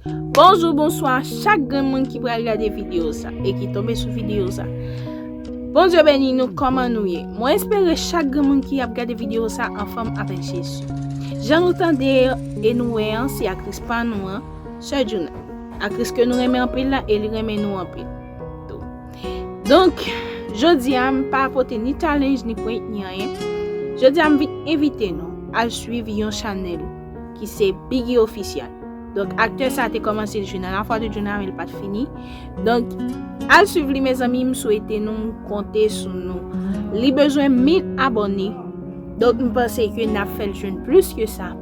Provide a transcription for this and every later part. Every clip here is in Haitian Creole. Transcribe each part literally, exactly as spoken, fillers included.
Bonjou, bonswa chak grenn moun ki pral gade videyo sa e ki tonbe sou videyo sa. Bondye beni nou, kòman nou ye? Mwen espere chak grenn moun ki ap gade videyo sa anfòm avèk Jezi. Jan nou tande e nou wè an, se aktris pa nou an, Sè Djouna. Aktris ke nou renmen anpil la e li renmen nou anpil tou. Donk, jodi a m pa pote ni challenge, ni prank, ni anyen. Jodi a m vin envite nou al swiv yon chanèl ki se Biggy Official. Donk, aktè sa te kòmanse l jwe nan La Foi de Djouna, men li pa t fini. Donk, al swiv li, mezanmi, m swete nou, m konte sou nou. Li bezwen mil abòne. Donk, m panse ke n ap fè l jwenn plis ke sa.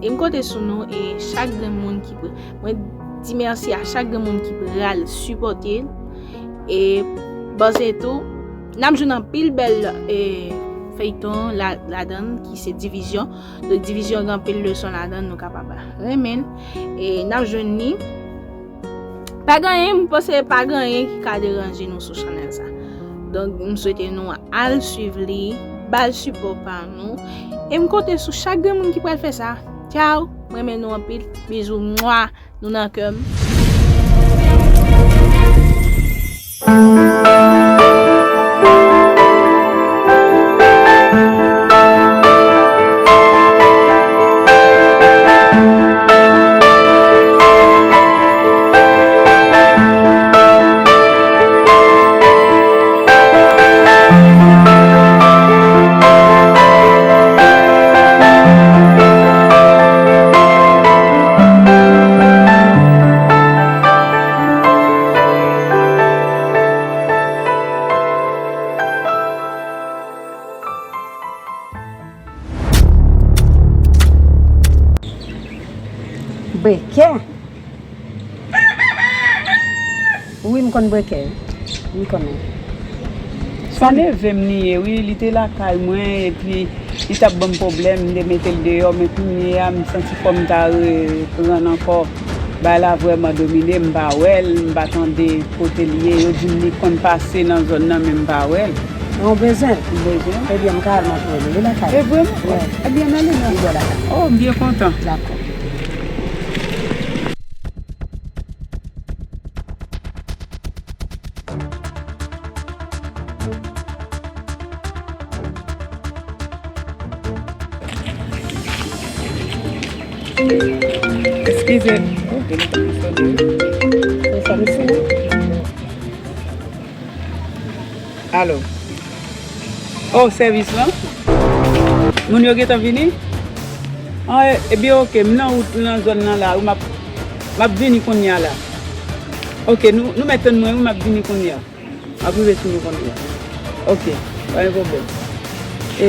E m konte sou nou, e chak grenn moun ki pre-, mwen di mèsi a chak grenn moun ki pral sipòte l. E panse tou, n ap jwenn anpil bèl, e, feyton la, ladan l, ki se Divizyon. Donk, Divizyon gen anpil leson ladan l, nou kapab renmen l. E n ap jwenn li. Pa gen anyen, m panse pa gen anyen ki ka deranje nou sou chanèl sa. Donk, m swete nou al swiv li, ba l sipò pa nou. E m konte sou chak grenn moun ki pral fè sa. Tchaw, m renmen nou anpil. Bizou, mwa, nou nan kè m. Brekè? Wi, m konn brekè. M konnen. Se neve m li ye, wi. Li te lakay mwen, epi li t ap ban m pwoblèm, m te mete l deyò, men kounye a, m santi fò m ta reprann ankò. Bagay la vrèman domine m, m pa wè l, m pa tande kote l ye. Yo di m li konn pase nan zòn nan, men m pa wè l. Ou bezwen l? M bezwen l. Ebyen, m ka al montre w li. Li lakay. E vrèman? Wi. Ebyen, n ale non. Li bò lakay. Oh, m byen kontan. Dakò. Eskize. Oh, telefòn nan sone. Telefòn nan sone. Alo. Oh, sèvis lan? Moun yo gentan vini? Ah, e, ebyen, oke, m nan wout, m nan zòn nan la, wi, m ap, m ap vini kounye a la. Oke, nou, nou mèt tann mwen, wi, m ap vini kounye a. M ap rive sou nou kounye a. Oke, pa gen pwoblèm. E,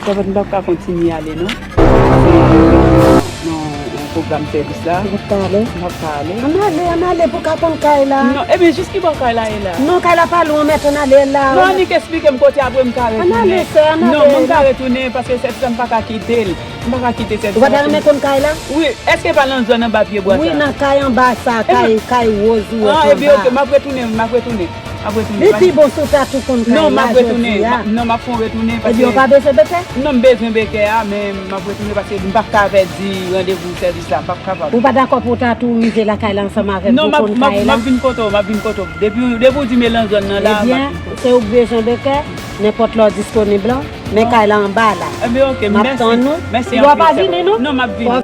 sèvant, m p ap ka kontinye ale, non. Se, non, non, pwogram sèvis la. Ou p ap ka ale? M p ap ka ale. Ann ale, ann ale pou ka konn kay la. Non, ebyen, jis ki bò kay la ye la? Non, kay la pa lwen, mèt, ann ale la. Non, annik esplike m kote apre m ka retounen. Ann ale, sè, ann ale. Non, mwen m ka retounen paske sèvis la m pa ka kite l. M pa ka kite sèvis la. Ou pa ta renmen konn kay la? Wi, èske pa nan zòn anba pye bwa sa? Wi, nan kay anba sa, kay, kay woz ou wè anba. Ah, ebyen, oke, m ap retounen, m ap retounen. M ap retounen. Li pi bon si w ta tou konn kay la jodi a. Non, m ap retounen. Non, m ap fè yon retounen paske. Ebyen, ou pa bezwen bèkè? Non, m bezwen bèkè a, men m ap retounen paske m p ap ka pèdi randevou sèvis la, m p ap kapab. Ou pa dakò pou w ta tou rive lakay la ansanm avè m pou w konn kay la? Non, m ap, m ap, m ap vin kote w, m ap vin kote w. Depi, depi w di m e nan zòn nan la, m ap vin kote w. Ebyen, se ou k bezwen bèkè, nenpòt lè w disponib lan, men kay la anba la. Ebyen, oke, mèsi. M ap tann ou. Mèsi anpil, sè. Ou pa vini, non? Non, m ap vini.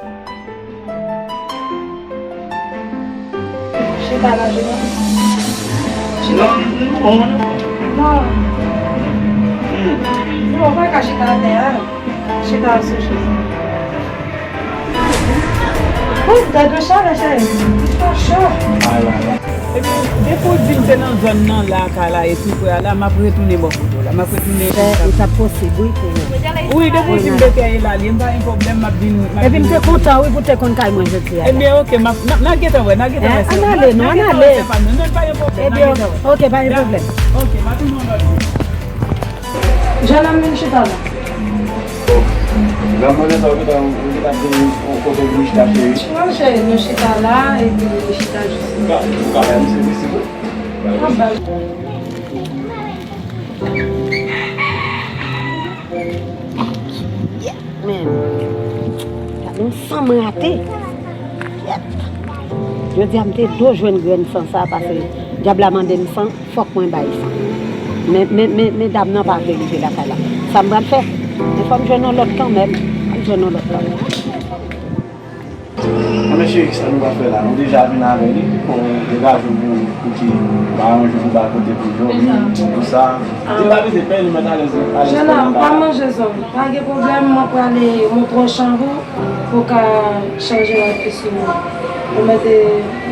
Chita la, Junior. Chita. Non, non, non. Non. Hmm. Non, ou pa ka chita atè a. Chita sou chèz. Ou tèt ou chalè, cheri. Ou cho. Ala. Epi, depi w di m se nan zòn nan la, kay la, e tou prè a la, m ap retounen bò kote w la. M ap retounen. Fè, e t ap posib, wi, pou ou. Wi, depi w di m bèkè e la, li, m pa gen pwoblèm, m ap vin, m ap vin. Epi m te kontan, wi, pou w te konn kay mwen jodi a la. Ebyen, oke, m ap, n ap, n a gentan wè, n a gentan wè, sè. Ann ale, non, ann ale. N a gentan wè, sè pa nou. Non, pa gen pwoblèm, n a gentan wè. Ebyen, oke, pa gen pwoblèm. Oke, m a tounen yon lòt jou. Jan nan vin chita la. Granmoun sa, ou gentan, ou gentan ap gen yon kote pou nou chita, cheri. Non, cheri, nou chita la, epi nou chita jis la. Ou ka, ou ka bay misye vizit, wi. Bay vizit. Men, gade yon fanm rate. Kyèt. Jodi a m te dwe jwenn grenn san sa, paske dyab la mande m san, fòk mwen bay san. Men, men, men, men dam nan pa vle rive lakay la. Sa m pral fè? Men fò m jwenn yon lòt kanmenm. M jwenn yon lòt kanmenm. Anben cheri, kisa nou pral fè la? Nou deja vin avè li, fò w degaje w pou, pou ki ba yon jou pou ba kote pou dòmi, pou sa. Li pa bezwen pè, li mèt alèz, alèz. Jana, m pa manje zòm. Pa gen pwoblèm, mwen prale, mwen pran chanm pou ou ka chanje lapi sou ou. Ou mete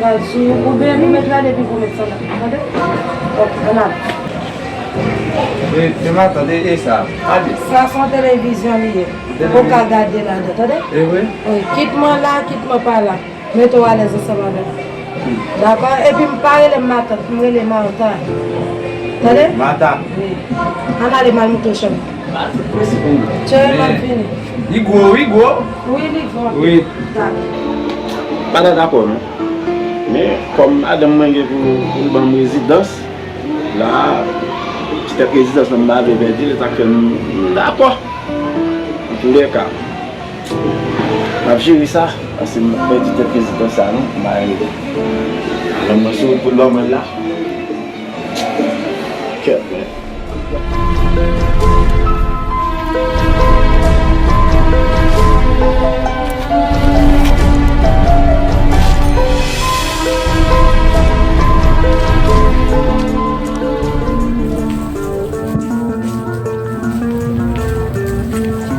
rad sou ou, oubyen ou mete rad epi pou mete sandal. Tande? Ok, ann ale. E, e matant, e, e sa, ale. Sa se yon televizyon li ye. Ou ka gade ladan, tande? E vre? Wi, kit mwen la, kit mwen pa la. Mete w alèz ansanm avè m. Dakò? Epi m pa rele m matant, m rele Martha. Tande? Martha. Wi. Ann ale, m al montre w chanm. Mèsi pou mwen. Tchè, m ap vini. Li gwo, wi, gwo. Wi, li gwo. Wi. Dakò. Pa ta dakò, non. Men, kòm madanm mwen gen pou, pou l ban m rezidans, la, ti tèt rezidans lan m pa vle pèdi l, e sa k fè m, m dakò. Antoulèka, m ap jere sa, paske m pèdi tèt rezidans sa, non, m pa rele. Lè mwen sou wout pou l ban mwen l la. Kèt, men.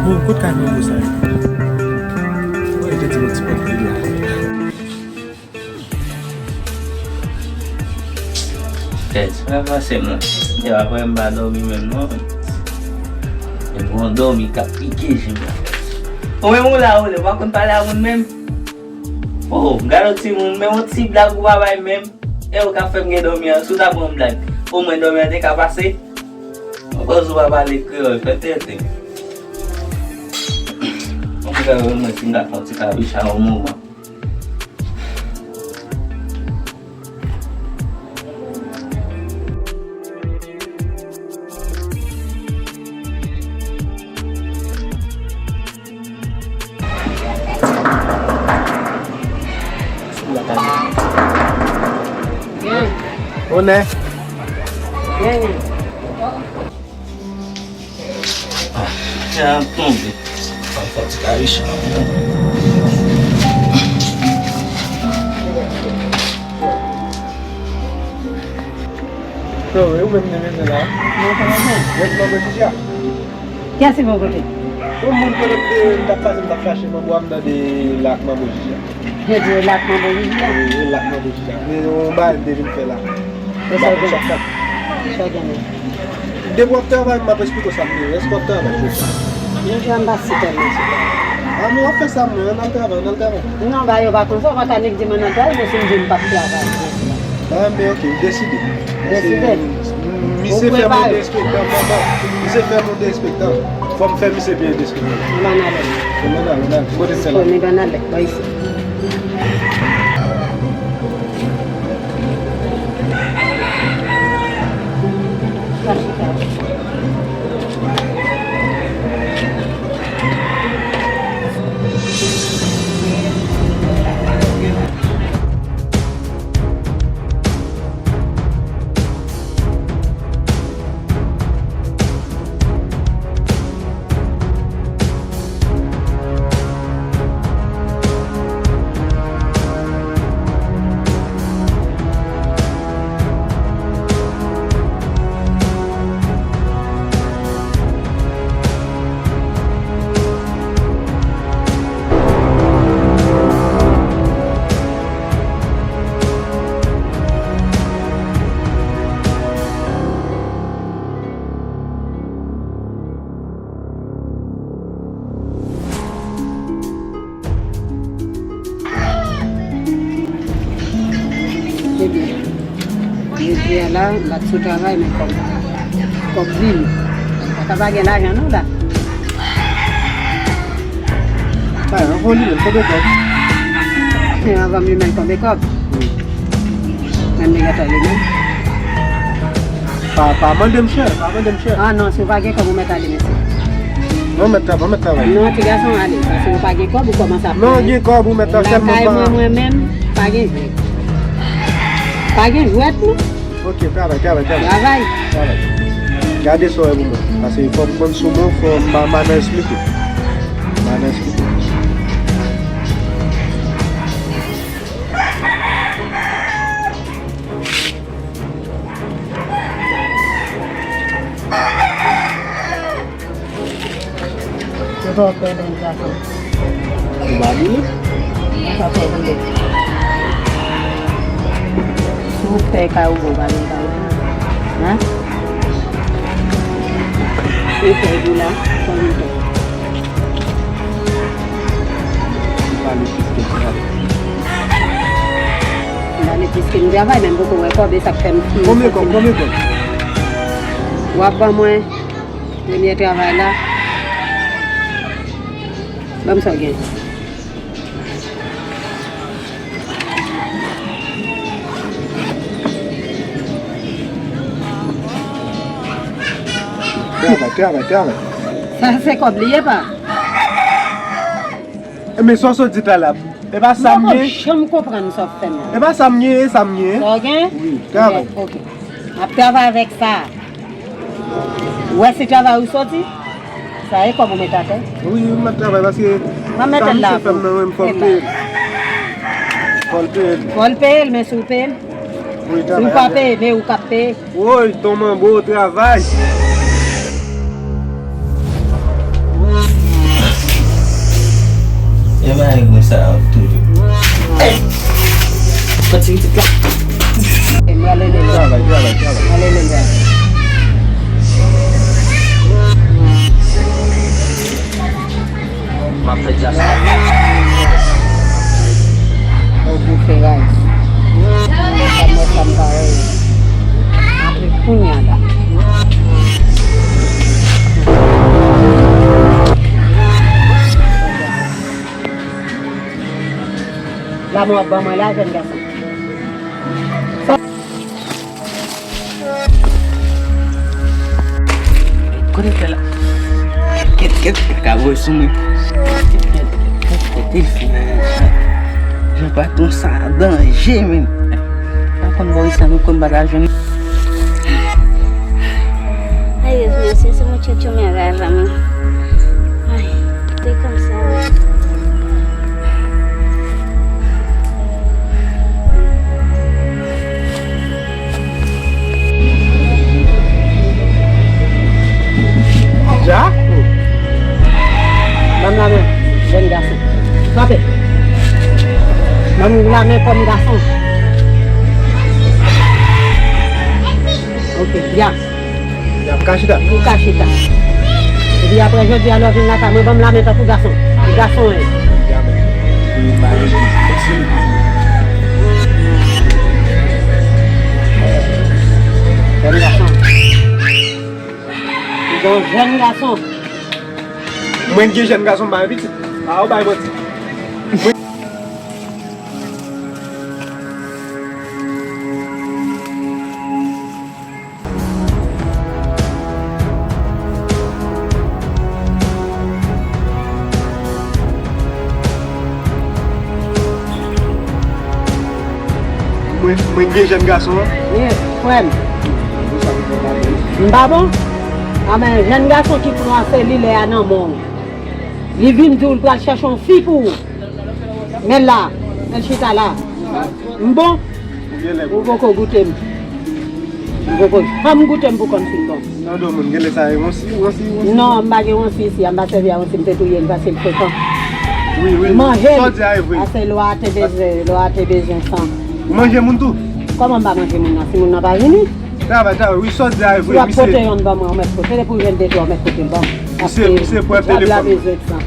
Bon, kot kay manbo sa ye? Mwen te di yon ti pòt vide la. Guys, mwen panse mwen. Yo, apre m pa dòmi menm non. E bon dòmi k ap pike je m la. Ou menm ou la ou lè, ou pa konn pale a moun menm. Oh, gade yon timoun, men yon ti blag ou pa bay menm. E ou k ap fè m gen dòmi an, si w ta ban m blag, omwen dòmi an te ka pase. Akoz ou pa pale kreyòl, fè tenten. Mwen kwè mwen si m ta fè yon ti kabicha yon moman. Onè. Sa ap tonbe. Fò m fè ti kari chan. Yo, e ou menm ki te vin la? Mwen pa nan men. Mwen nan men jodi a. Kiyès ki bò kote? Yon moun kote m te, m t ap pase, m t ap chache manbo a, m tande l ak manbo jiji a. Yo di yo l ak manbo jiji a? Wi, yo l ak manbo jiji a. Men yon bagay m te vin fè la. E sa w gen? Sa w gen menm? Depi w ap travay, m ap esplike w sa m gen. Èske w ap travay jodi a? Jodi a m pa si tèlman sou travay. A, men w ap fè sa m wè, ann al travay, ann al travay. Non, bagay yo pa konsa, w pa ka nik di m ann al travay, men si m di m p ap travay. A, men oke, m deside. Deside? Paske m, misye fè m yon derespektan, manman. Misye fè m yon derespektan. Fò m fè misye byen derespektan. Ann ale. Ann ale, ann ale. Kote sèl la? Ann ale, bò isi. Ebyen, jodi a la, m pa t sou travay, men kòb, kòb vini. Paka pa gen lajan non la. Bay, anvan w limen l, konbyen kòb? Anvan m limen l, konbyen kòb? Wi. Menm li gentan limen. Pa, pa mande m chè, pa mande m chè. A non, si w pa gen kòb, ou mèt ale, mesye. Non, mèt travay, mèt travay. Non, ti gason, ale, paske ou pa gen kòb, ou kòmanse ap pale. Non, gen kòb, ou mèt travay, sèlman pa. Lakay mwen, mwen menm, pa gen jwèt. Pa gen jwèt, non. Ok, travay, travay, travay. Travay. Travay. Gade sa w wè pou mwen. Paske fò m konn sou mwen, fò m ba, m ba nan esplike. M ba nan esplike. Yo pa wè bèl gason. Ou pa boule? Mwen pa fè boule. Si w fè kay ou bon, pa gen kay ou bon. Hein? E fè boule la, fè boule. Ou pale plis ke travay. M pale plis ke m travay, men m poko wè kòb, e sa k fè m fin. Konbyen kòb? Konbyen kòb? W ap ban mwen. Premye travay la. Ban m sa w gen. Travay, travay, travay. Sa se kòb li ye pa? E men sa w sot di talè a. E pa sa m gen. Mwen p ap janm konprann sa w ap fè m nan. E pa sa m gen, e sa m gen. Sa w gen? Wi, travay. Ok. M ap travay avèk sa. Ou wè si travay ou soti? Sa e kòb ou met atè? Wi, m ap travay paske sa misye fè m nan, wi, fò m peye l. Fò l peye m. Fò l peye l, men si w peye l. Wi, travay. Si w pa peye, men ou k ap peye. Woy, Ton Manbo, travay! E bagay konsa ap toujou. Pati pitit la. E m ale lele. Travay, travay, travay. M ale lele. M ap fè djaz. Ou bouke ray. Sa mwen, sa m parèy. Apre kounye a la. Lanmò ap ban mwen la, jèn gason. Kote l fè la? Kèt, kèt, kèt, ka voye sou mwen. Kèt, kèt, kèt, kèt, kèt, telefòn. Jan patwon sa danje, menm. Pa konn bò isit, nou konn pa ta jwenn. Ay, Dios mío, si ese muchacho me agarra, man. Ay, estoy cansada. Ja? Ban m lamen, jèn gason. Kanpe. Ban m lamen kòm gason. Ok, ya. Ya, pou ka chita. Pou ka chita. Epi apre jodi a, lè w vin lakay mwen, ban m lamen tankou gason. Gason, wi. Jèn gason. Bon, jèn gason. Mwen gen jèn gason, m pa gen pitit. A, ou bay manti. Mwen, mwen gen jèn gason an. Wi, frè m. M pa bon? Anben, jèn gason ki pran selilè a nan men w. Li vin di w l pral chèche yon fi pou ou. Men l la, men l chita la. M bon? Ou poko goute m. Ou poko janm goute m pou konn si m bon. Nan do moun, gen lè sa e wonsi, wonsi, wonsi. Non, m pa gen wonsi isi a, m pa sèvi a wonsi, m te touye l paske l frekan. Wi, wi. Manje l. Sa w di a e vre. Paske lwa te bezwen, lwa te bezwen san. Ou manje moun tou? Kòman m pa manje moun nan, si moun nan pa vini? Travay, travay, wi, sa w di a e vre, misye. Si w ap pote yonn ban mwen, ou mèt pote, depi w jwenn de twa, ou mèt pote l ban m. Misye, misye pran telefòn.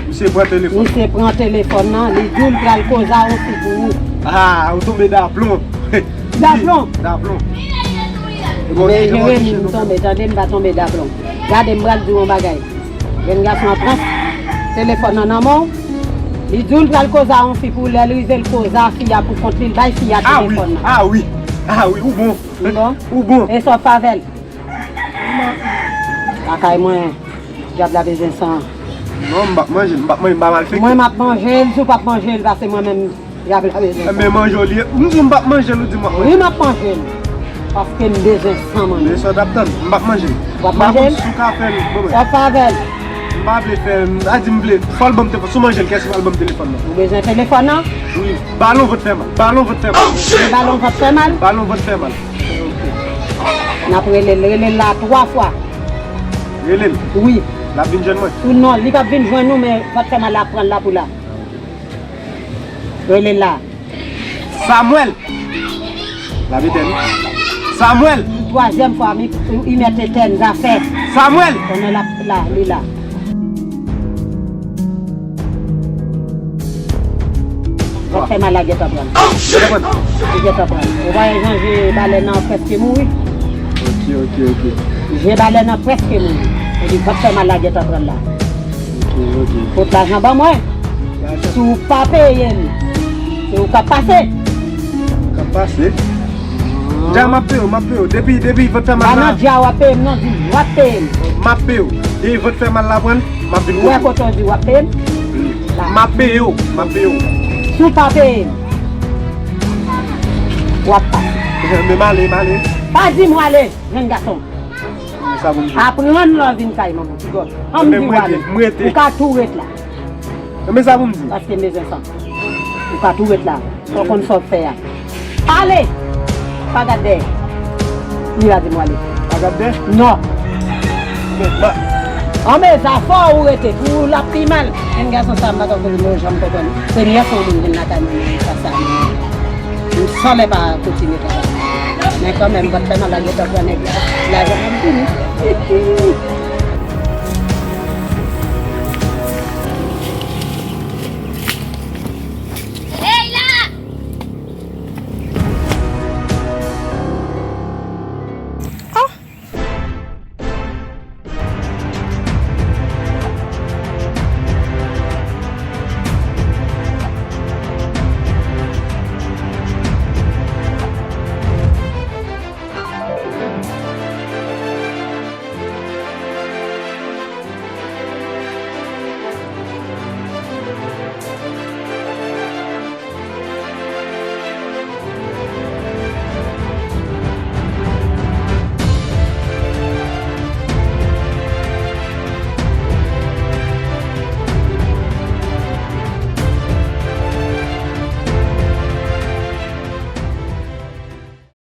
Misye pran telefòn. Misye pran telefòn nan, li di w l pral koze a yon fi pou ou. Ah, ou tonbe daplon. Daplon? Daplon. Men jere m tonbe, tande m pa tonbe daplon. Gade m pral di w yon bagay. Jèn gason an pran telefòn nan nan men w. Li di w l pral koze a yon fi pou lè l rive l koze a fi a pou kont li, l bay fi a telefòn nan. Ah wi, ah wi, ah wi, ou bon. Ou bon? Ou bon. E sa w ap fè avè l? Lakay mwen, dyab la bezwen san. Non, m p ap manje l, m p ap manje, m pa malfektè. Mwen, m ap manje l, si w p ap manje l, pase mwen menm, Gabriel bezwen sa. Men manje w li ye. M di w m p ap manje l, ou di m w ap manje. Wi, m ap manje l. Paske m bezwen san manje. Men sa w t ap tann, m p ap manje l. W ap manje l? M pa konn si w ka fè l. Bon, sa w fè avè l? M pa vle fè, m pa di m vle. Fò l ban m telefòn. Si w manje l, kiyès ki pral ban m telefòn nan? Ou bezwen telefòn nan? Wi. Balon vant fè mal. Balon vant fè mal. Se balon vant fè mal? Balon vant fè mal. N ap rele l, rele l la twa fwa. Rele l? Wi. L ap vin jwenn mwen? Ou non, li p ap vin jwenn ou, men vant fè mal la pran l la pou la. Rele l la. Samwèl! L ap etèn. Samwèl! Twazyèm fwa, mi, li mèt etèn zafè. Samwèl! Konnen l ap la, li la. Vant fè mal la gentan pran l. Gentan pran. Li gentan pran l. Ou pa wè jan je balèn nan prèske mouri? Ok, ok, ok. Je balèn nan prèske mouri. Epi vant fè mal la gentan pran l la. Ok, ok. Pot lajan ban mwen. Si w pa peye m, se ou k ap pase. K ap pase? Dja m ap peye w, m ap peye w. Depi, depi vant fè mal la. Pa nan dja w ap peye m, non, di m, w ap peye m. M ap peye w. Depi vant fè mal la pran l, m ap vin kote w. Ou wè kote w di w ap peye m? La. M ap peye w, m ap peye w. Si w pa peye m, w ap pase. Men m ale, m ale. Pa di m w ale, jèn gason. Sa pou m di. Aprann lè w vin kay manman, ti gòl. An m di w ale. Ou ka tou ret la. Men sa pou m di. Paske m bezwen sa. Ou ka tou ret la. Fò w konn sa w fè a. Ale! Pa gad dèyè. Li la di m ale. Pa gad dèyè? Non. Men, ma- An men zafè ou rete. Pou l ap pi mal. Jèn gason sa, m pa t ap konnen yon jan m konprann. Premyè fwa moun vin lakay mwen nan eta sa. M san lè pa kontinye konsa. Men kanmenm, vant fè mal la gentan pran nèg la. Lajan ap fini.